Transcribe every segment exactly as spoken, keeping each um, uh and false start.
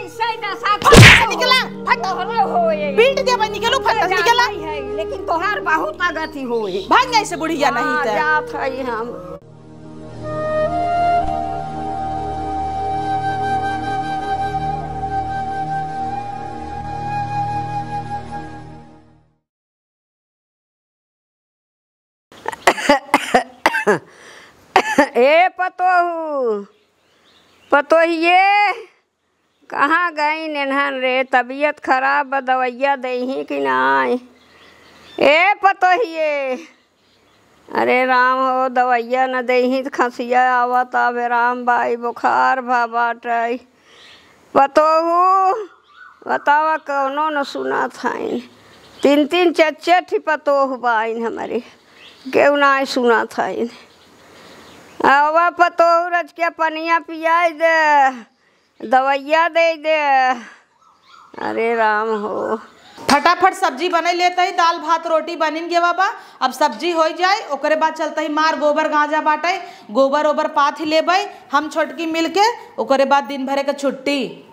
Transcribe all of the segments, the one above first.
सही दशा फट से निकला, फट। तोहरो होए। पीट देबे, निकलो, फट से निकला। जात है, लेकिन तोहार बहुत अगति होए। भाग जाए से बुढ़िया नहीं हाँ, त। जात है हम। ए पतोहू, पतोहिए, कहाँ गइन एन्हन रे? तबियत खराब बा, दवइया देइहीं कि नाई? ए पतोहिए, अरे राम हो, दवइया न देइहीं त खसिया आवत, अबे राम बाई बुखार भा बाटइ। पतोहू, बतावा, कउनो न सुनत हइन। तीन तीन चार चार ठी पतोहू बाइन हमरे, केहू नाई सुनत हइन। आवा पतोहू, रच के पनिया पियाइ दे, दवइया देइ दे। अरे राम हो। फटाफट सब्जी बनइ लेतही, दाल भात रोटी बनिन गेवा बा। अब सब्जी होइ जाइ, ओकरे बाद चलतही मार गोबर गांजा बाटइ, गोबर ओबर पाथि लेबइ हम छोटकी मिलके, ओकरे बाद दिन भरे क छुट्टी।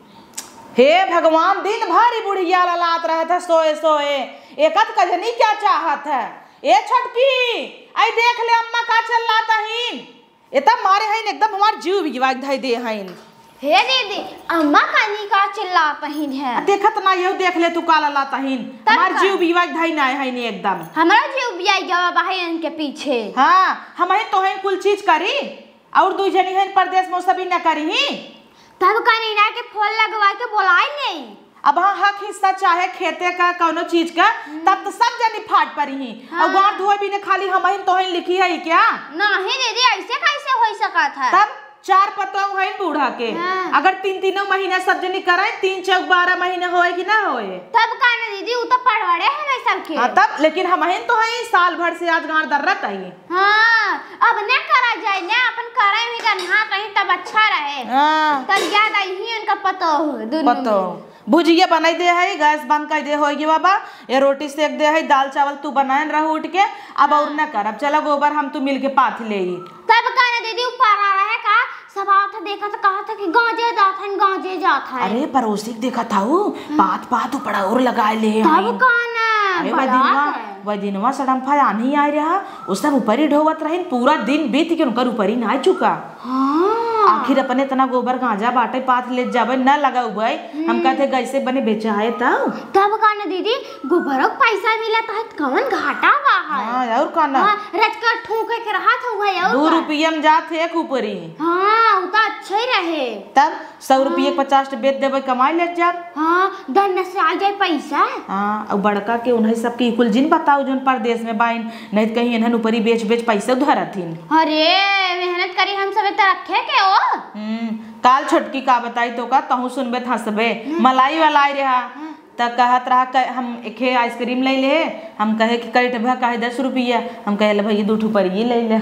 हे भगवान, दिन भर ई बुढ़िया ललात रहत है सोए सोए। एकत कजनी क्या चाहत है? ए छोटकी, आई देख ले अम्मा का चिल्लात हइन। एता मारे हइन एकदम हमार जीव बिगवाइ धइ दे हइन। हे दीदी, अम्मा कानी का चिल्लात हइन है? आ देखत ना, यहू देख ले तू का ललात हइन। तब हमार का? जीव बिगवाइ धइ नाइ हइन एकदम। हमरा जीव बियाइ गवा बा है इनके पीछे। हाँ, हमहिन तोहइन कुल चीज करी। अउर दुइ जनी हइन परदेस में, उ सभी न करिहीं। तब का नीना के फोन लगवाइ के बोलाइ लेई। अब हाँ, हक हिस्सा चाहे खेते का, कउनो चीज का, हम्म। तब त सब जनी फाट परिहीं। हाँ। अउर गाँव धोए बिने खाली हमहिन तोहइन लिखी है क्या? नाहीं दीदी, अइसे कइसे होइ सकत है? तब चार पतोह हइन बूढ़ा के, हाँ। अगर तीन तीनों महीना सब जनी करइ, तीन चौक बारह महीना होइ कि न होइ? तब का न दीदी, उ त परवरे हमें सबके। हाँ, तब लेकिन हमहिन तो हई, साल भर से आज गाँड़ दर्रत आई। हाँ, अब न करा जाइ, न अपन करे हुई गन्हात रही तब अच्छा रहे। हाँ। तब याद आई ही उनका पतोह, दुनू पतोह। में। भुजिया बनाई दे है, गैस बंद कर दे होई गे बाबा, ये रोटी सेक दे है, दाल चावल तू बनाए रह उठ के, अब और हाँ। न कर, अब चला गोबर हम तू मिल के पाथ ले। तब का न दीदी ऊपर आ रहे का, सब आवत है, देखत है, कहत है कि गाँजे जात है, गाँजे जात है। अरे, पड़ोसी के देखत हऊ, हम्म। पात, पात ऊपर और लगाए ले तब हईन। का ना, अरे, वह बड़ा दिनवा, के। वह दिनवा सड़म्फा आन्ही आए रहा, उ सब ऊपरी ढोवत रहिन, पूरा दिन बीत के उनकर ऊपरी ना चुका। हाँ। आखिर अपने इतना गोबर गांजा बाटे, पात ले जाबे, न लगाउबे। हम हम्म। कहते, गैसे बने बेचाए तब। तब का ना दीदी, गोबरो के पैसा मिलत है, त कवन घाटा बा है? हाँ, और का ना? हाँ, रचका ठोके के रहा था, वही और दू का? रुपया में जात है एक ऊपरी। हाँ, उ तो अच्छे ही रहे। तब सौ रुपये हाँ। पचास टे बेच देबे, कमाई लेत जाब। हाँ, धन से आ जाए पैसा। हाँ, और बड़का के उन्हें सबके कुल जिन बताओ, जोन परदेश में बाइन, नहीं तो कहीं इन्हन ऊपरी बेच बेच पैसे धरथिन। अरे, मेहनत करी हम सबे त रखे के ओ। हम्म, काल छोटकी का बताई तो का, तहूँ सुनबे त हंसबे। हम्म। मलाई वाला आई रहा। हम्म। त कहत रहा क-, हम एखे आइसक्रीम ले ले, हम कहे कि कई ठे भा, कहे दस रुपया, हम कहे, "ले भैया, दू ठो परिये ले ले।"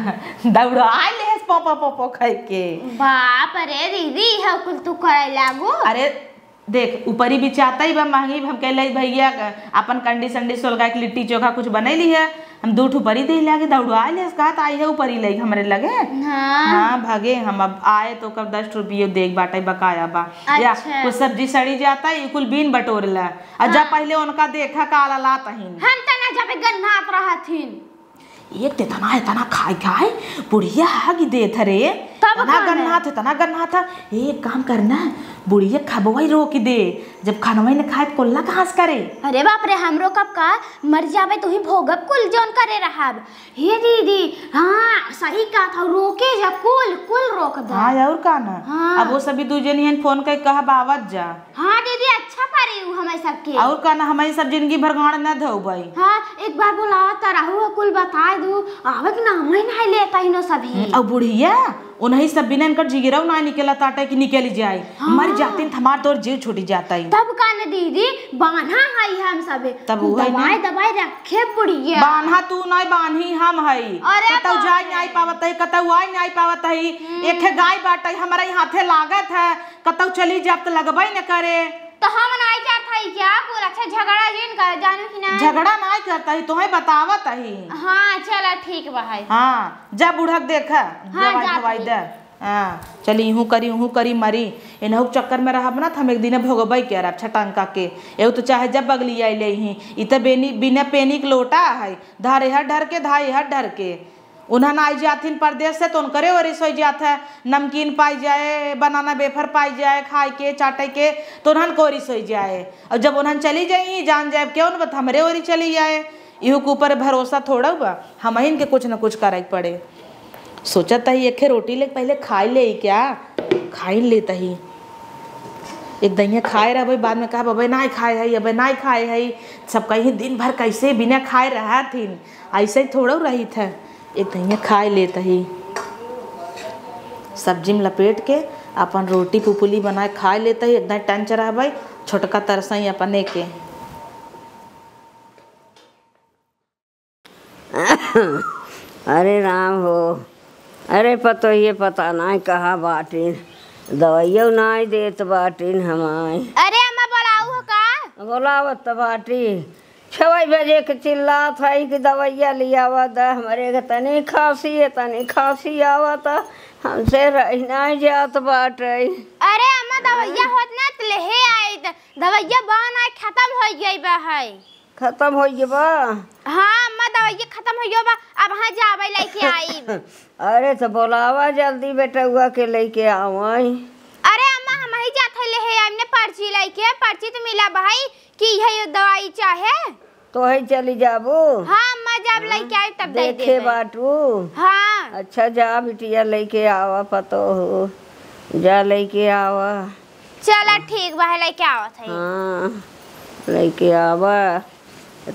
दौड़ा ले, पोपो, पोपो खाए के। बाप रे दीदी, ई कुल तू करे लागू। अरे, देख, ऊपरी बिचाता ही बा, महंगी, हम कहे, "ले भैया, अपन कंडी संडी सोलगा के लिट्टी चोखा कुछ बनैली है।" हम दू ठो परी दे लागे, दौड़वा ले, कहत आई है ऊपरी लइके हमरे लगे। हाँ। हाँ, भागे हम अब आए तो ओकर दस रुपये देख बाटे बकाया बा। या अच्छा। कुछ सब्जी सड़ी जाता, ई कुल बीन बटोरला। आ जा हाँ। पहिले उनका देखा का लात हईन। हम त ना जाबे गन्हात रहथिन। एक ते तना है, तना खाए खाए, बुढ़िया हागी देत रे। तब तना का ना? गन्हात है, तना गन्हात है। एक काम करना, बुढ़िया खबवई रोक दे, जब खनवई न खाए त कोल्ला कहाँ से करे? अरे बाप रे, हमरो कब का मर जाबे, तुही भोगब कुल जौन करे रहब। हे दीदी, हाँ, सही कहत हऊ, रोके जा, कुल, कुल रोक दे। हाँ, और का ना? हाँ। अब वो सभी दू जनियन फोन कइ कहब आवत जा। हाँ दीदी, अच्छा परी उ हमारे सबके। और का ना, हमारी सब जिंदगी भर गाँड़ न धोबई। हाँ, एक बार बोलावा त रहू, कुल बताए दू, आवे के नाम ही नहीं लेता इनो सभी। हम्म, और बुढ़िया, उन्हीं सब बिना इनकर जिगरऊ ना निकला ताटे कि निकल जाए। हाँ। मर जातिन त हमार तोर जीव छूटी जाता ही। तब का न दीदी, बान्हा हई हम सबे। तब उहे ना। दबाए दबाए रखे बुढ़िया। बान्हा तू नहीं, बान्ही हम हई। अरे कतऊ बाप जाए रे। नहीं पावत हई, कतऊ आए नहीं पावत हई। हम्म। एक ठे गाय बाटे, हमारे हाथे लागत है, कतऊ चली जाब त लगबे न करे। तो हम नहीं करत हई क्या? कुल अच्छा झगड़ा जिन कर, जानू कि नहीं? झगड़ा नहीं करत हई, तोहे बतावत हई। हाँ, चला ठीक बा है। हाँ, जा बूढ़ा के देखा, हाँ, दवाई जात दवाई हई। दे। हाँ, चली इहूँ करी, उहूँ करी, मरी। इनहू के चक्कर में रहब ना, त हम एक दिने भोगबै करब छटंका के। एहू तो चाहे जब बगली आइले ही, ई त बेनी, बिना पेनी के लोटा है, धार एहर ढर के, धार एहर ढर के। उन्हन आई जाथिन परदेस से, तो उनकरे ओरिस होइ जात है, नमकीन पाई जाए, बनाना वेफर पाई जाए, खाए के, चाटे के, तो उन्हन के ओरिस होइ जाए। और जब उन्हन चली जाई, जान जाए, केहू न बत हमरे ओरी चली जाए। इहू के ऊपर भरोसा थोड़ा बा, हमहिन के कुछ न कुछ करे के पड़े। सोचत ही, एक ठे रोटी लेके पहले खाई ले क्या? खाई लेत ही। एक दहिया खाए रहबे, बाद में कहब, "अबे नाई खाए हई, अबे नाई खाए हई।" सब कहीं, "दिन भर कैसे बिना खाए रहत हिन?" ऐसे ही थोड़ा रहित है। एक दहिया खाए लेत ही। सब्जी में लपेट के अपन रोटी पुपुली बनाए खाए लेत ही। एकदम टंच रहबे, छोटका तरसई अपने के। अरे राम हो, अरे पतोहिए पता नाई कहाँ बाटिन, दवाइयो नाई देत बाटिन हमाई। अरे अम्मा, बोलाऊ हो का? बोलावत त बाटी, छवै बजे के चिल्लात है कि दवाइया लियावा द, हमरे के तनी खांसी है, तनी खांसी आवत, हमसे रही नाई जात बाटे। अरे अम्मा, दवाइया होत ना त लेहे आई, त दवाइया बा ना, खत्म हो गई बा है। खत्म हो गया बा? हाँ अम्मा, दवाइया खत्म हो गया बा, अब हाँ जाबे लेके आईब। अरे तो बोलावा जल्दी बेटउआ के लेके आवई। अरे अम्मा, हमही जात है लेहे आईब ने पर्ची लेके, पर्ची तो मिला भाई कि यही दवाई चाहे। तो है चली जाबू? हाँ अम्मा, जब हाँ, लेके आई तब दे देखे देबे। बाटू? हाँ। अच्छा जा बिटिया लेके आवा पतोहू, जा लेके आवा। चला ठीक बा, है लेके आवत है। हाँ, लेके आवा।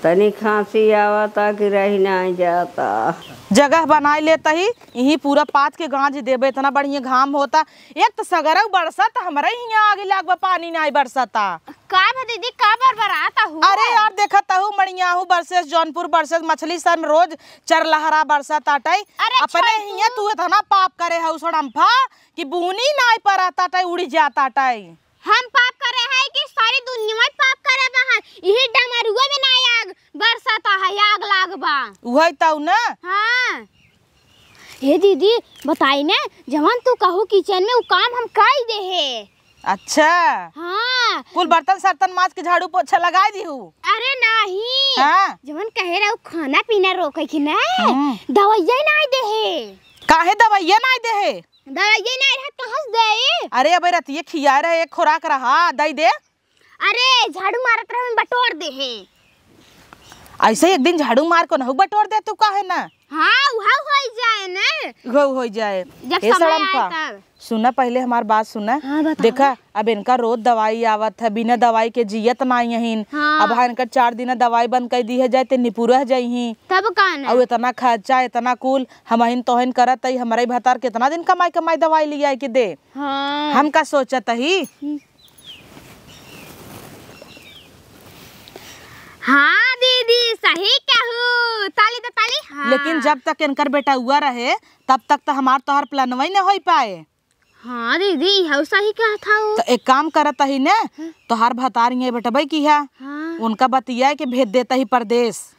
तनी खांसी आवता कि रही नाई जाता। जगह बनाई लेत ही, इही पूरा पात के गांज देबे, इतना बढ़िया घाम होता। एक तो सगरऊ बरसत, हमरे हियां आगे लाग बा, पानी नाई बरसता। का बा दीदी, का बरबरात हू? अरे यार, देखत हू, मड़ियाहू बरसेस, जौनपुर बरसेस, मछली शहर में रोज चरलहरा बरसत आटई। अरे अपने छोटू। हियां तू इतना पाप करे हऊ सड़म्फा कि बूनी नाई परत आटई, उड़ी जात आटई। हम पाप करे है कि सारी दुनिया में पाप करे बा है, यही डमरुआ में ना आग बरसत है, आग लाग बा। उहई तऊ ना। हाँ। हे दीदी, बताई ने, जवन तू कहू किचन में, उ काम हम कई देहे। अच्छा। हाँ। कुल बर्तन सर्तन माज के झाड़ू पोछा लगाई दीहू? अरे नाही। हाँ। जवन कहे रहू खाना पीना रोके की ना, हम्म। दवाइया नाई देहे। काहे दवाइया नाई देहे? दवाइया नाई रहा, कहाँ से दे? अरे अबे रतिये खिया रहे, एक खुराक रहा, दई दे। अरे, झाड़ू मारत रहे, बटोर देहे। ऐसे एक दिन झाड़ू मार के नहु बटोर दे तू, काहे ना? हाँ, उहा होई जाए ना। उहा होई जाए। जब ए समय सड़म्फा, आए तब। सुना, पहले हमार बात सुना। हाँ, बताओ। देखा, अब इनका रोज दवाई आवत है, बिना दवाई के जियत नाई हईन। हाँ। अब हाँ, इनका चार दिन दवाई बंद कर दी है जाए, ते निपुरह जइहीं। तब का ना? अउ इतना खर्चा, इतना कुल, हमहिन तोहिन करत हई, हमरे भतार कितना दिन कमाई कमाई दवाई लियाई के दे? हाँ। हम का सोचत ही? हम्म। हाँ दीदी, सही कहू। ताली तो ताली। हाँ। लेकिन जब तक इनकर बेटउआ रहे, तब तक तो हमार तोहार प्लानवा ही न होई पाए। हाँ दीदी, इहउ सही कहत हऊ। तो एक काम करत ही न, हम्म। तोहार भतार इहाँ बेटबे की है, हाँ। उनका बतिया के भेज देत ही परदेस।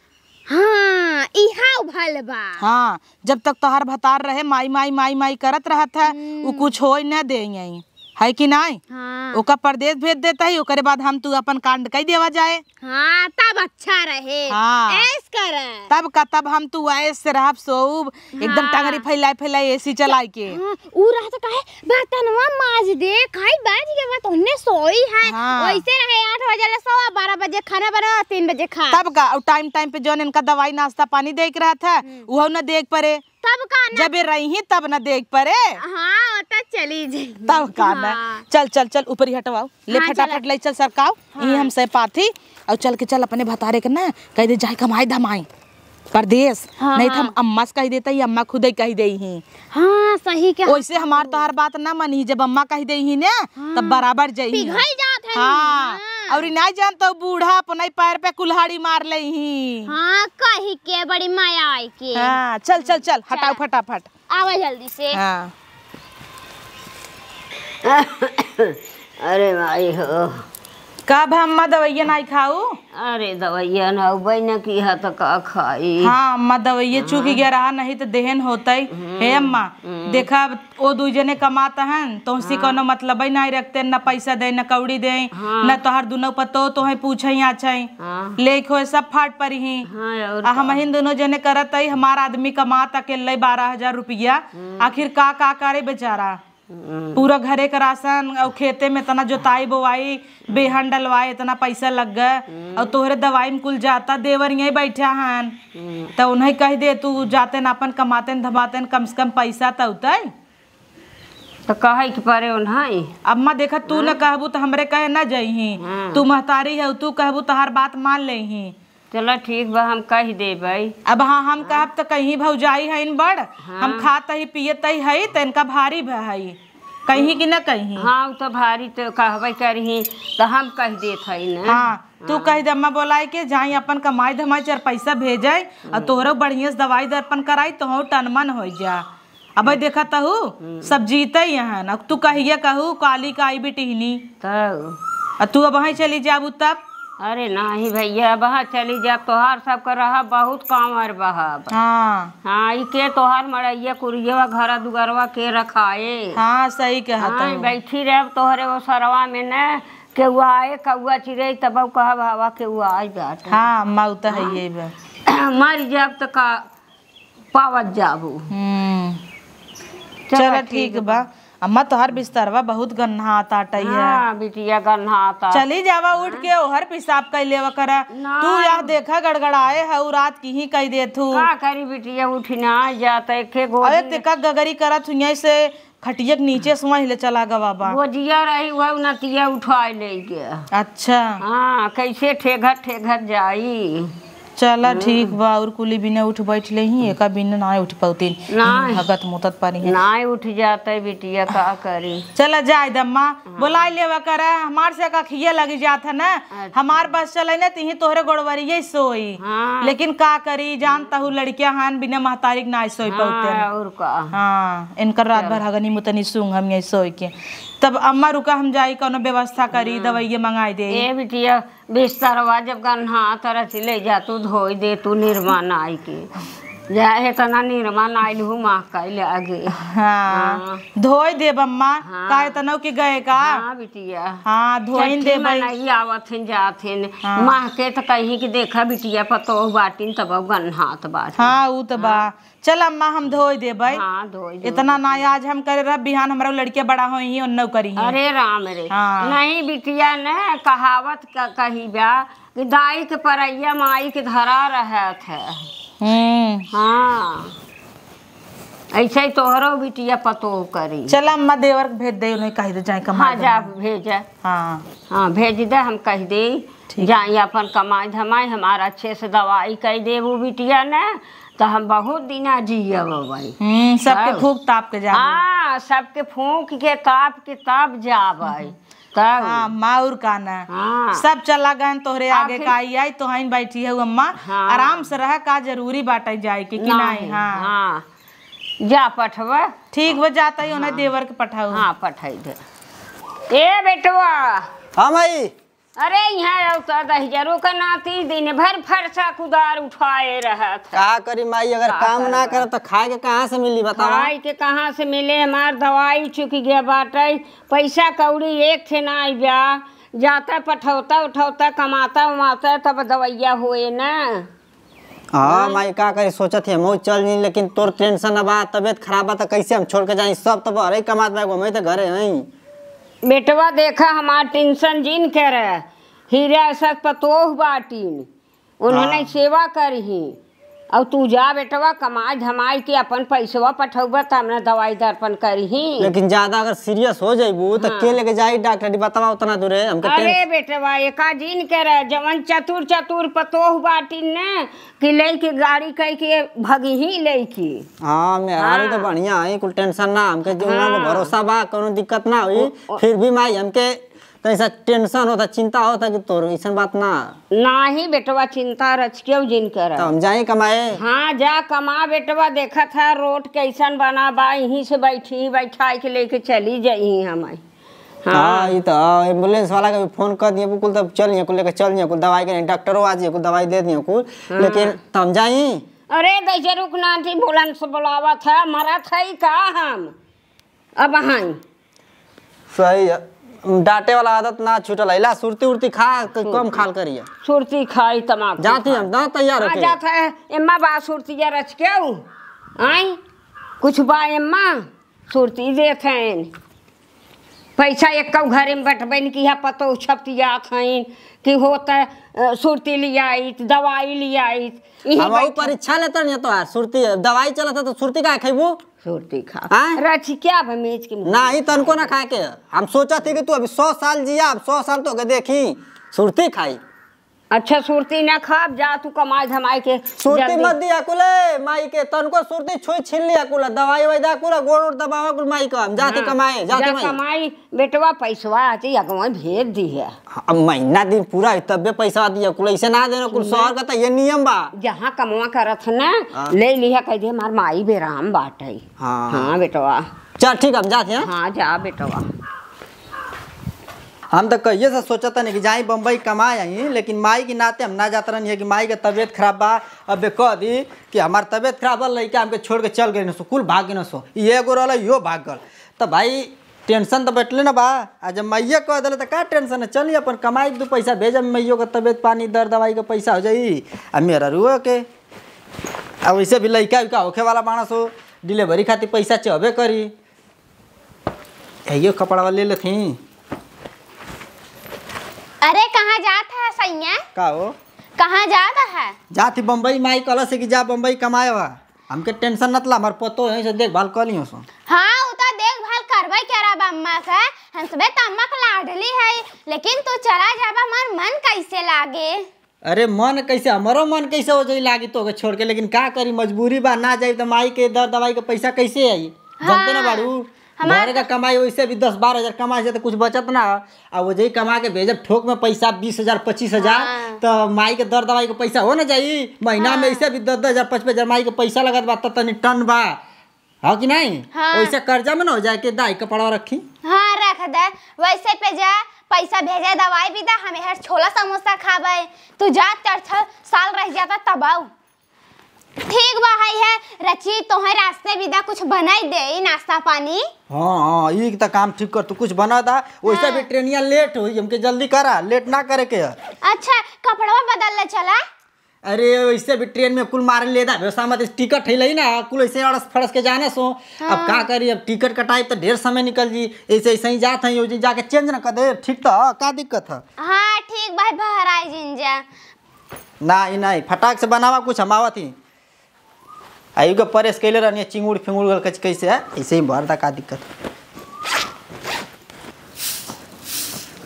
हाँ, इहउ भल बा। हाँ, जब तक तोहार भतार रहे, माई, माई, माई, माई करत रहत है, हम्म। उ कुछ होई न देइहीं, है कि नाई? हाँ। ओका परदेस भेज देत ही, ओकरे बाद हम तू अपन कांड कई देवा जाए। हाँ, तब अच्छा रहे। हाँ। ऐस कर। तब का, तब हम तू ऐस से रहब, सोउब, एकदम हाँ। टंगरी फैलाए फैलाए एसी चलाई के। हाँ, उ रहत कहे, "बर्तनवा माज दे, खाई बाज के बाद ओन्ने सोई है।" हाँ। वैसे रहे, आठ बजे ले सोवा, बारह बजे खाना बनावा, तीन बजे खा। तब का, और टाइम टाइम पे जौन इनका दवाई नाश्ता पानी देइ के रहत है, हम्म। उहउ न देइ के परे। तब का ना? जबे रही तब न देइ के परे। हाँ, त चली जाई। तब का ना? हाँ। चल, चल, चल, ऊपरी हटवाओ। ले हाँ, फटाफट चला। ले चल सरकाओ। हाँ। ई हम से पाथी, और चल के चल अपने भतारे के ना, कह दे जाए कमाई धमाई परदेस। हाँ, नहीं तो हम हाँ। अम्मा से कह देता ही, अम्मा खुदे कह देइहीं। हाँ, सही कहा। वैसे हमार तोहार बात ना मनी, जब अम्मा कह देइहीं ना, हाँ। तब बराबर जइहीं। पिघल जात है। हाँ। हाँ। और ई नाई जानत हऊ बूढ़ा अपने पैर पे कुल्हाड़ी मार लेइहीं। हाँ, कही के बड़ी माया आई के। हाँ, चल, चल, चल, हटाओ चला। फटाफट। आवा जल्दी से। हाँ। अरे माई हो, का भा अम्मा, दवइया नाई खाऊ? अरे, दवइया ना बहिन की है तो का खाई? हाँ अम्मा, दवइया चूक गया रहा, नहीं तो देहन होतई। हे अम्मा, देखा, ओ दुई जने कमात हन, तोहसी कौनो मतलबई नाई रखते, न पैसा दे, न कौड़ी दे, न तोहर दुनो पतो तोहे पूछई आछई। लेख होए सब फाट परिही। हाँ, और आ हमहिन दुनो जने करत हई, हमार आदमी कमात अकेले बारह हजार रुपया, आखिर का का करे बेचारा? पूरा घरे क राशन अउ खेते में इतना जोताई बोवाई, बेहन डलवाए, इतना पैसा लग गए, अउ तोहरे दवाई में कुल जाता, देवर यहीं बैठा हन, त उन्हें कह दे, तू जाते न अपन कमाते न धमाते न, कम से कम पैसा त उतई। त कहे के परे उन्हें। अम्मा देखा, तू न कहबू त हमरे कहे न जइही, तू महतारी है, तू कहबू तहार बात मान लेही। चला ठीक बा, हम कह देबई। अब हाँ, हम कहब त कहीं भौजाई हईन बड़, हम खात ही पियत ही हई, त इनका भारी भ हई, कहीं कि न कहीं। हाँ, उ त भारी त कहबे करही, त हम कह देत हई न। हाँ, तू कह दे अम्मा बोलाई के जाई, अपन कमाई धमाई चार पैसा भेजई, अउ तोहरो बढ़िया से दवाई दर्पण कराई, तोहरो टनमन होइ जा। अबे देखत हू, सब जीते ही हन। अब तू कहिया कहू, काली का आई बिटिहनी। तब? आ तू अबहीं चली जाबू तब? अरे नाही भैया, अबहाँ चली जाब, तोहार सबके रहब बहुत काम और बहब। हाँ। हाँ, ई के तोहार मड़ैया कुरियवा घरा दुआरवा के रखाए? हाँ, सही कहत हाँ, हू। बैठी रहब तोहरे ओसरवा में न, केहू आए, कौआ चिरई, तब कहब हवा केहू आई बाटे। हाँ, अम्मा, उ त हाँ। हइये बा। मर जाब त का पावत जाबू। हम्म। चला चला, ठीक ठीक बा। बा। अम्मा, तोहार बिस्तरवा बहुत गन्हात आटई है। हाँ, बिटिया, गन्हात आ। चली जावा उठ के, ओहर पिसाब कइ लेवा करा। ना। तू यह देखा, गड़गड़ाए हऊ, रात की ही कइ देत हू। का करी बिटिया, उठ ना जात, एके गोदी अरे, में तेका गगरी करत हुइया से खटिया के नीचे से वहीं ले चला गवा बा। गोजिया रही, वह नतिया उठाए ले गया। अच्छा। हाँ, कैसे ठेघत ठेघत जाई। चला, हम्म। ठीक बा, और कुली बिना उठ बैठ लेही, एका बिना नाय उठ पौतीन। नाय। हगत मुतत पानी है। नाय उठ जाते बिटिया, का करी? चला जाए दम्मा, हाँ। बोलाई लेवा करा, हमार से का खिया लगी जात है ना, अच्छा। हमार बस चले ना, तिही तोहरे गोड़वरिये सोई। हाँ। लेकिन का करी, जानत हू लड़किया हन, बिना महतारी के नाय सोई हाँ, पौते। और का? हाँ, इनकर रात चल। भर हगनी मुतनी सूंघ हम यही सोई के। तब अम्मा रुका, हम जाई कौनो व्यवस्था करी, हाँ। दवाइया मंगाई दे। ए बिटिया, बिस्तरवा जब गन्हात रची ले जा, तू धोई दे, तू निरमा नाई के। जा, एतना निरमा नाई लहू माँ कइले आगे। हाँ, हाँ। धोई देब अम्मा, हाँ। का एतनो के गए का? हाँ, बिटिया। हाँ, धोइन चट्टी देबै। मनई आवत हिन, जात हिन। हाँ। माँ के त कहीं कि देखा बिटिया पतोह बाटिन, तब गन्हात बाटिन। हाँ, उ त बा। हाँ। चल अम्मा, हम धोई देबै। हाँ, धोई दे। इतना ना आज हम करे रह, बिहान हमरा लड़किया बड़ा होई ही, ओन्नौ करी ही। अरे राम रे। हाँ। नहीं बिटिया ने कहावत क-, कही बा कि दाई के परैया माई के धरा रहत है। हम्म। हाँ। ऐसे ही तोहरो बिटिया पतोह करी। चल अम्मा, देवर के भेज दे, उन्हें कह दे जाए कमाए हाँ, जा धमाए। भेजा। हाँ। हाँ, भेज दे, हम कह दे। ठीक। जाई अपन कमाई धमाई, हमार अच्छे से दवाई कइ देबू बिटिया ने, त हम बहुत दिना जियब भाई। हम्म, सबके तब। फूंक ताप के जाबे। हाँ, सबके फूंक के ताप के तब जाबे। हम्म। तब। हाँ, माउर का ना। हाँ। सब चला गए तोहरे आगे फिर का आई, आई तो हईन बैठी है अम्मा। हाँ। आराम से रह, का जरूरी बाटे जाए के कि नहीं? नहीं, हाँ। हाँ। जा पठवा। ठीक बा, जाता ही उन्हें हाँ। देवर के पठाऊ। हाँ, पठाई दे। ए बेटवा। हाँ माई। अरे, यहाँ आओ तो दहिजरो का नाती दिन भर फरसा कुदार उठाए रहत है। का करी माई, अगर का काम ना करबा? करब त खाए के कहाँ से मिली बतावा? खाए के कहाँ से मिले? हमार दवाई चुक गया बाटे, पैसा कौड़ी एक ठे ना आइबा, जाता पठौता उठौता कमाता उमाता तब दवैया होए ना। हाँ, हाँ। माई, का करी, सोचत ही हमहू चल जाई, लेकिन तोर टेंशन बा, तबियत खराब बा, त कैसे हम छोड़ के जाई? सब त बहरे कमात बा, हमही त घरे हई। बेटवा, देखा, हमार टेंशन जिन करे, हीरा सत पतोह बाटिन, उन्होंने हाँ। सेवा करही, और तू जा बेटवा, कमाई धमाई के अपन पैसवा पठौबा, त हमने दवाई दर्पण करही। लेकिन ज्यादा अगर सीरियस हो जाइबू, त हाँ। के लेके जाई डॉक्टर? बतावा, उतना दूर है, हमके अरे टेंशन। बेटवा, एका जिन करे, जवन चतुर चतुर पतोह बाटिन ने, कि लेके गाड़ी कह के भगही लेके। हाँ, मेहरारू तो हाँ। बढ़िया है, कुल टेंशन ना, हमके जीवन में हाँ। भरोसा बा, कोनो दिक्कत ना होई। ओ, ओ। फिर भी माई, हमके तो ऐसा टेंशन होता, चिंता होता कि तोर ऐसन बात ना। नाही बेटवा, चिंता रच केहू जिन कर। तो हम जाए कमाए। हाँ, जा कमा बेटवा, देखत है रोड कैसन बना बा, यहीं से बैठी बैठाई के लेके चली जाई हम। हाँ, ई तो ambulance वाला के भी फोन कर दिए कुल, तब चल निए कुल, लेके चल निए कुल, दवाई के नहीं, डॉक्टरो आ जिए कुल, दवाई दे दिए कुल, हाँ। लेकिन तम जाई। अरे दैसे रुक ना, ambulance बुलावत है, मरत है का हम? अब हाँ। सही है, डांटे वाला आदत ना छूटल है। ला सुरती उरती खा, क-, कम खाल करिए। सुरती खाई, तमाकू जाती खाई। हम ना तैयार हाँ, होके। जात है, एम्मा बा सुरती या रच के ऊ। आई, कुछ बा एम्मा, सुरती देत हैं। पैसा एक्कौ घरे में बटबैन की है, पतो छपतियात हैं कि होत, अ, सुरती लियाइत, दवाई लियाइत। इही हम आऊ बैठे। परीक्षा लेता नहीं तो यार, सुरती, दवाई चलत है तो सुरती का खैबू? सुरती खा। आय? रचिका बा मेज के मुँह। नाही, तनको ना खाए के। हम सोचत ही कि तू अभी सौ साल जिया, अब सौ साल तो के देखी, सुरती खाई। अच्छा, सुरती ना खाब, जा तू कमाए धमाए के सुरती जल्दी। मत दिया कुले, माई के तनको सुरती छुई छीन लिया कुल, दवाई ववाई दा कुल, गोड़ उड़ दबावा कुल माई का, हम जाते हाँ, कमाए, जाते जा माई। कमाई, बेटवा पैसवा आती अगवा भेज दी है। अब महीना दिन पूरा है, तब्बे पैसा दिया कुल, ऐसे ना देना कुल, सुना। शहर का तो ये नियम बा। जहाँ कमवा करत है ना, हाँ। ले लिहा, कह दे, "हमार माई बेराम बाटई।" हाँ। हाँ, बेटवा। चल, ठीक, हम जाते हैं। हाँ, जा, बेटवा। हम तो कहिए से सोचत नहीं कि जाई बम्बई कमाए आई, लेकिन माई के नाते हम ना जात रहनी है कि माई के तबीयत खराब बा। अब कह दी कि हमार तबीयत खराब बा, लइका हमके छोड़ के चल गए न सो, कुल भाग गए न सो, ये एगो रहल, यो भाग गल। तो भाई, टेंशन तो बैठले ना बा। आ जब मैया कह देले तो का टेंशन है, चली अपन कमाई के दू पैसा भेजब, मैयो के तबीयत पानी, दर दवाई के पैसा हो जाई। आ मेहरारुओ के, आ वैसे भी लइका उइका होखे वाला बाणस हो, डिलीवरी खातिर पैसा चहबे करी। यही कपड़वा ले लेथी। अरे, कहाँ जात है सैया? का हो? कहाँ जात है? जात ही बम्बई, माई कहलस कि जा बम्बई कमाए बा। हमके टेंशन नत ला, हमार पतो है से देखभाल कर लियो सो। हाँ, उ तो देखभाल करबे करब अम्मा के, हम सबे तो अम्मा के लाडली है, लेकिन तू चला जाबा, हमार मन कैसे लागे? अरे मन कैसे, हमरो मन कैसे हो जाई लागी तोके छोड़ के, लेकिन का करी, मजबूरी बा, ना जाई तो माई के दर दवाई के पैसा कैसे आई? जानते ना हाँ, बाड़ू, हमार घरे का तो कमाई वैसे भी दस बारह हजार कमाई से तो कुछ बचत ना। आ वो जे कमा के भेजब ठोक में पैसा बीस हजार, पच्चीस हजार, हाँ। तो माई के दर दवाई के पैसा हो ना जाई। महीना में हाँ। ऐसे भी दस दस हजार, पचपन हजार माई के पैसा लगत बा, त तनी टन बा, हाँ कि नहीं? हाँ। वैसे कर्जा में ना हो जाए के दाई कपड़ा रखी। हाँ, रख दे, वैसे पे जा, पैसा भेजे, दवाई भी दा, हम हर छोला समोसा खाबे, तू जा, चार छह साल रह जाता तब आऊ। ठीक बा, हई है रची, तोहे रास्ते बिदा कुछ बनाई दे, ई नाश्ता पानी। हाँ, हाँ, ई त काम ठीक कर, तू कुछ बना दा, वैसे हाँ। भी ट्रेनिया लेट होई, हमके जल्दी करा, लेट ना करे के है। अच्छा, कपड़वा बदल ले चला। अरे, वैसे भी ट्रेन में कुल मारे ले दा, व्यवस्था मत, टिकट है लई ना, कुल ऐसे अड़स फड़स के जाना सो। अब हाँ। का करी, अब टिकट कटाई तो ढेर समय निकल जी, ऐसे ऐसे ही जात है, जाके चेंज ना कर दे, ठीक तो है, का दिक्कत है? हाँ, ठीक भाई, बहराई जिन जा। नाही, नाही, फटाक से बनावा कुछ, हम आवत ही। आयु के परेस कैले रहनी, चिंगुड़ फिंगुड़ गल कच कैसे है, ऐसे ही भर दा, का दिक्कत?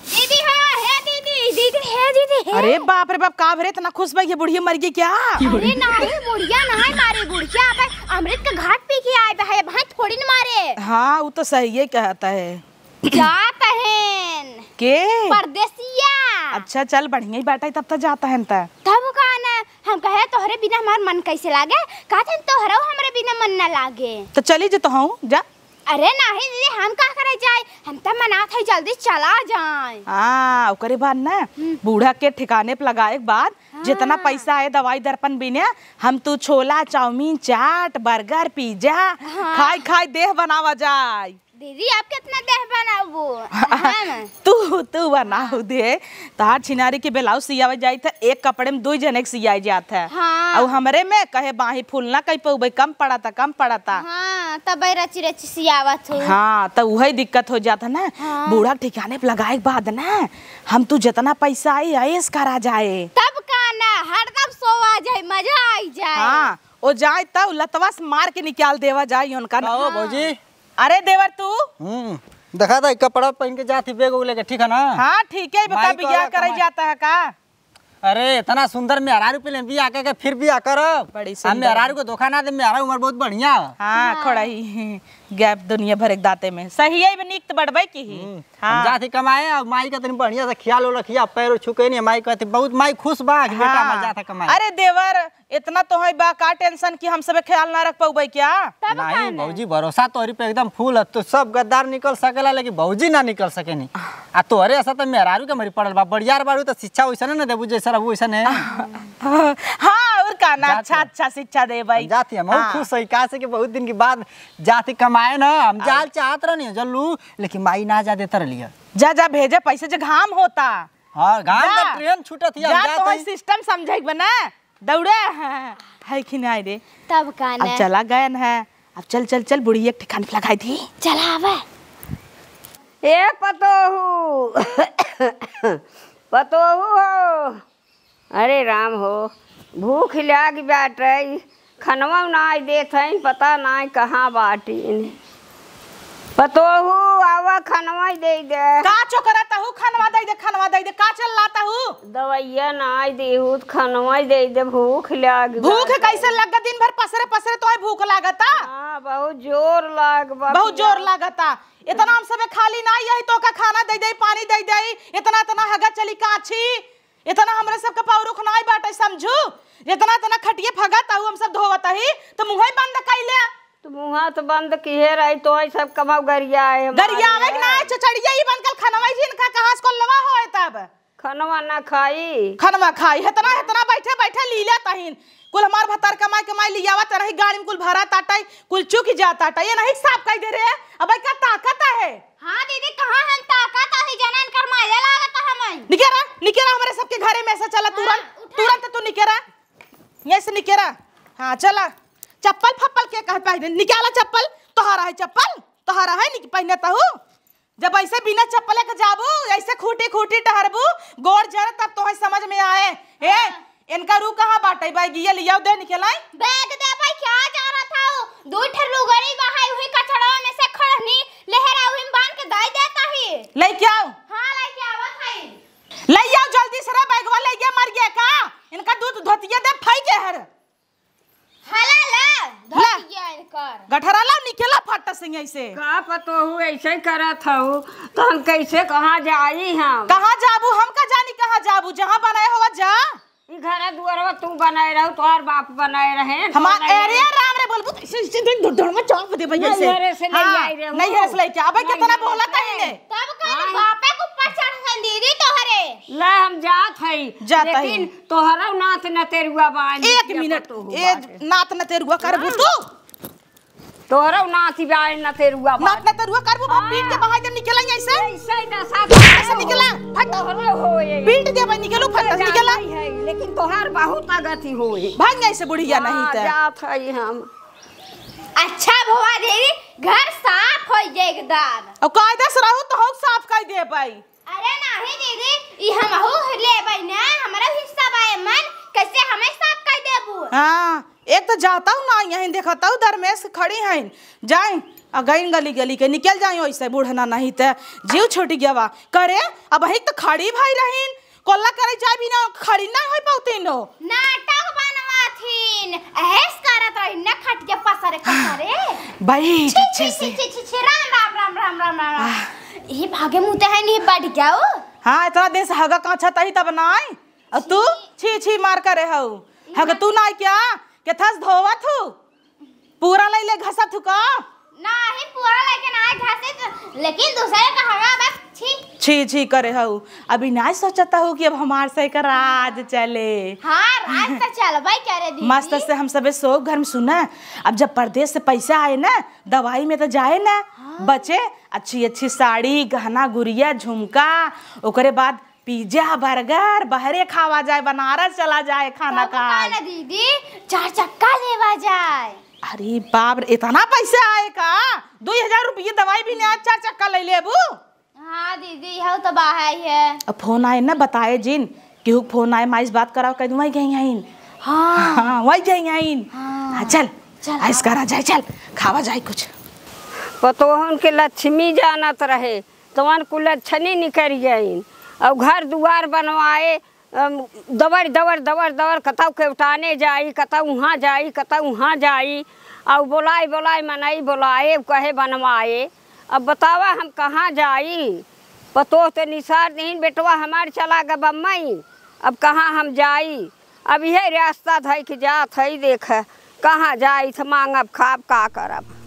दीदी हो, हे दीदी, दीदी, हे दीदी, हे। अरे बाप रे बाप, का भरे इतना खुश बा, ये बुढ़िया मर गई क्या? अरे नाही, बुढ़िया नाही मारे, बुढ़िया अब अमृत के घाट पी के आए बा, है, भाई थोड़ी न मारे। हाँ, वो तो सही है कहता है। जात हन। के? परदेसिया। अच्छा, चल, बढ़िया ही बात है, तब तो जात हन त। तब का ना, हम कहे, "तोहरे बिना हमार मन कैसे लागे?" कहत हन, "तोहरो हमरे बिना मन ना लागे।" तो चली जे तो हूँ, जा। अरे नाही दीदी, हम का करे जाए? हम त मनात है जल्दी चला जाए। हाँ, ओकरे बाद ना, हम्म। बूढ़ा के ठिकाने पे लगाए के बाद, हाँ। जितना पैसा आए दवाई दर्पण बिने, हम तू छोला, चाउमीन, चाट, बर्गर, पिज्जा, हाँ। खाई खाई देह बनावा जाए। दीदी, आप कितना देह बनाबू? हम? तू, तू बनाऊ दे। तहार छिनारी के ब्लाउज सियावे जाइत है, एक कपड़े में दुई जने के सियाई जात है। हाँ। अउ हमरे में कहे बाही फुल ना कई पउबे, कम पड़ता, कम पड़ता। हाँ, तब रची रची सियावत हो। हाँ, त उहइ दिक्कत हो जात है ना। हाँ। बूढ़ा के ठिकाने पे लगाए के बाद ना, हम तू जितना पैसा आई, ऐश करा जाए। तब का ना, हरदम सोवा जाए, मजा आई जाए। हाँ, ओ जाए तब लतवा से मार के निकाल देवा जाए उनका ना। कहो भौजी, अरे देवर तू। हम्म, देखा था, कपड़ा पहन के जात ही, बैग उग लेके, ठीक है ना? हाँ, ठीक है, बता, माई बियाह कहला करे कमाई। जाता है का? अरे, इतना सुंदर मेहरारू पहले बियाह करके फिर बियाह करब। बड़ी हम सुंदर। मेहरारू को धोखा ना दे, मेहरारू हमार बहुत बढ़िया। हाँ, हाँ। खोड़ा ही। गैप दुनिया भर एक दाते में। सही है, बे नीक त बड़बे की ही। हम्म, हाँ। हम जात ही कमाए, अब माई का तनी बढ़िया से ख्याल रखिया, पैर छुके नहीं, माई कहती बहुत, माई खुश बा कि बेटा हाँ। हमार जात है कमाए। अरे देवर, इतना तो है बा, का टेंशन कि हम सबे ख्याल ना रख पउबे क्या? तब नहीं, का ना? भौजी, भरोसा तोहरी पे एकदम फुल है। तो सब गद्दार निकल सकेला, लेकिन भौजी ना निकल सकेनी। आ तोहरे ऐसा तो मेहरारू के मरी पड़ल बा। बड़ियार बारू तो शिक्षा वैसा ना देबू, जैसा रहू वैसा ने। हाँ, और का ना, जात अच्छा, है। अच्छा शिक्षा देबे। जात ही हम हाँ। खुश है, काहे से कि बहुत दिन के बाद जात ही कमाए ना, हम हाँ। जाल चाहत रहनी है, जल्लू, लेकिन माई ना जा देता रहली है। जा, जा, भेजे पैसे, जे घाम होता। हाँ, घाम जा। में ट्रेन छूटत ही, हम जा, जात तो ही। सिस्टम समझे के बा ना। दौड़े है, है कि नहीं रे? तब का अब ने? चला गयन है, अब चल, चल, चल, बुढ़िया के ठिकाने पे लगाई दी। चला आवे। ए पतोहू, पतोहू हो, अरे राम हो, भूख लाग बाटे, खनवा नाई देत हईन, पता नाई कहाँ बाटीन। पतोहू, आवा, खनवा दे दे। का चोकरा तहू, खनवा दे दे, खनवा दे दे, का चिल्लात हू? दवाइया नाई देहू त खनवा दे दे, भूख लाग भूख बाटे। कैसे लग, दिन भर पसरे पसरे तोहे भूख लागता? हाँ, बहुत जोर लाग बा बहुत पिया। जोर लागता। इतना हम सबे खाली नाई यही तो का खाना दे दे, पानी दे दे, इतना इतना हगा चली काछी। इतना हमरे सबके पौरुख नाई बाटे, समझू? इतना, इतना खटिए फगत आऊ हम सब धोवत ही, तो मुँहे बंद कइले। तो मुँहा तो बंद किहे रही, तो ई सब कमाऊ गरियाए हमारे। गरियावे के ना, चचड़िया ही बन कल खनवा ही इनका कहाँ से कोल्लवा होए तब? खनवा ना खाई। खनवा खाई, इतना, इतना बैठे, बैठे लीले तहीन। कुल हमार भतार कमाई, कमाई लियावत रही, गाड़ी में कुल भरा ताटे, कुल चुक जात ताटे। ये नहीं साफ कह दे रे, अब का ताकत है? हाँ दीदी, कहाँ हम ताकत आही, जनन कर माया लागत हमें। निकेरा, निकेरा हमरे सबके घरे में से, चला हाँ, तुरंत, उठा। तुरंत तू निकेरा, यहीं से निकेरा। हाँ, चला, चप्पल फप्पल के कहे पहने, निकाला चप्पल, तोहरा है चप्पल, तोहरा है निक पहने तहू। जब ऐसे बिना चप्पले के जाबू, ऐसे खूटी खूटी टहरबू, गोड़ जड़, तब तोहे समझ में आए। ए, हाँ। इनका रू कहाँ बाटे? बैगिया लियाओ, दे निकलाई। बैग दे भाई, क्या जा रहा था वो? दो ठे लुगड़ी बहाई हुई कचड़वा में से खड़नी, लहरा हुई बांध के दाई देता ही। लेके आओ। हाँ, लेके आवत हई। ले आओ जल्दी से रे, बैगवा ले गया, मर गया का? इनका दूध धोतिया दे, फाई के हर। हला ला, ला। धोतिया इनकर। गठरा ला, निकला फट से ऐसे। का पतोहू ऐसे करत हऊ, तो हम कैसे कहाँ जाई हम? कहाँ जाबू? हम का जानी कहाँ जाबू, जहाँ बनाए होवा जा। ई घर दुआरवा तू बनाए रहू, तोहार बाप बनाए रहे, हमार, तोहार अरे राम रे, बोलबू तो ऐसे, ऐसे देख, ढुढुर में चौंक दे भैया नहीं, से। नैहरे से नहीं हाँ, आई रहे हो। नैहरे से लेके आबे, नहीं, कितना नहीं, बोला नहीं। तही ने। तब का हाँ। बापे के ऊपर चढ़ गए दीदी तोहरे। ले हम जात हई, जात हई। लेकिन तोहरा नात नतेरुआ बा, एक मिनट, तो हो ए, बाटे। नात नतेरुआ करबू हाँ। तू? तोहरा नाती बा, नतेरुआ बा। नात नतेरुआ करबू, हाँ। पीट के बहाई दे, निकला यहीं से। ऐसे ही दशा ऐसे निकला, फट। तोहरा होए। पीट दे भाई, निकलू, फट, निकला। जाती है, लेकिन तोहार बहुत प्रगति होए। भाग यहीं से बुढ़िया हाँ, नहीं ते। जात हई हम। अच्छा भवा देवी, घर साफ हो जाए एकदम। अब कायदा से रहू तो हम साफ कर दे भाई। अरे नाही दीदी, ई हमहू लेबै ना, हमरो हिस्सा बा एमन, कैसे हमें साफ कर देबू? हाँ, एक तो जाता हूँ ना, यहीं देखता हूँ दरमेस खड़ी हैं, जाए आ गईन गली गली के, निकल जाए वैसे बूढ़ना नहीं ते जीव छूट गया बा। करे, अब ही तो खड़ी भाई रहीन, कोल्ला करे जाए बिना खड़ी ना हो पाती नो। नाटक बनवाथिन, ऐस करत रही न खटिया पसरे पसरे। भाई, छी, अच्छे छी, से। छी, छी, छी, छी, राम, राम, राम। आह। ये भागे मुँह ते है नहीं बैठ गया हो। हाँ, इतना दिन से हगा काछा तही तब ना आई। और तू छी। छी, छी मार करे हऊ। हग तू ना क्या? के थस धोवत हूँ? पूरा लैले घसत हूँ का? नाही, पूरा लैके नाही घसत, लेकिन दूसरे का हगा बस छी। छी, छी करे हऊ। अभी नाही सोचता हूँ कि अब हमार से का राज चले। हाँ, राज तो चलबे करे दीदी। मस्त से हम सबे सो घर में सुना। अब जब परदेस से पैसा आए ना, दवाई में तो जाए ना, हाँ। बचे अच्छी अच्छी साड़ी, गहना, गुरिया, झुमका, ओकरे बाद पिज्जा, बर्गर, बहरे खावा जाए, बनारस चला जाए, खाना तब का खाए। ना दीदी, चार चक्का लेवा जाए। अरे बाप रे, इतना पैसा आए का? दो हजार रुपये दवाई भी नहीं, चार चक्का ले लेबू? हाँ दीदी, यह तो बाहर ही है। अब फोन आए ना, बताए जिन, केहू के फोन आए, माई से बात कराओ, कह दूँ, "वही गई हैं।" हाँ। हाँ, वही गई हैं। हाँ। हाँ, चल, चल, ऐस हाँ। करा जाए, चल, खावा जाए कुछ। पतोहन के लक्ष्मी जानत रहे, तवन कुलच्छनी निकरि गइन। अउ घर दुआर बनवाए, अम, दवड़, दवड़, दवड़, दवड़, कतौ केवटाने जाई, कतौ उहाँ जाई, कतौ उहाँ जाई। अउ बोलाए बोलाए मनई बोलाए, कहे बनवाए। अब बतावा हम कहाँ जाई? पतोह तो निसार नहीं, बेटवा हमार चला ग बम्बई, अब कहाँ हम जाई? अब यह रास्ता धइ के जात है, देख कहाँ जाई, त मांगब खाब का करब।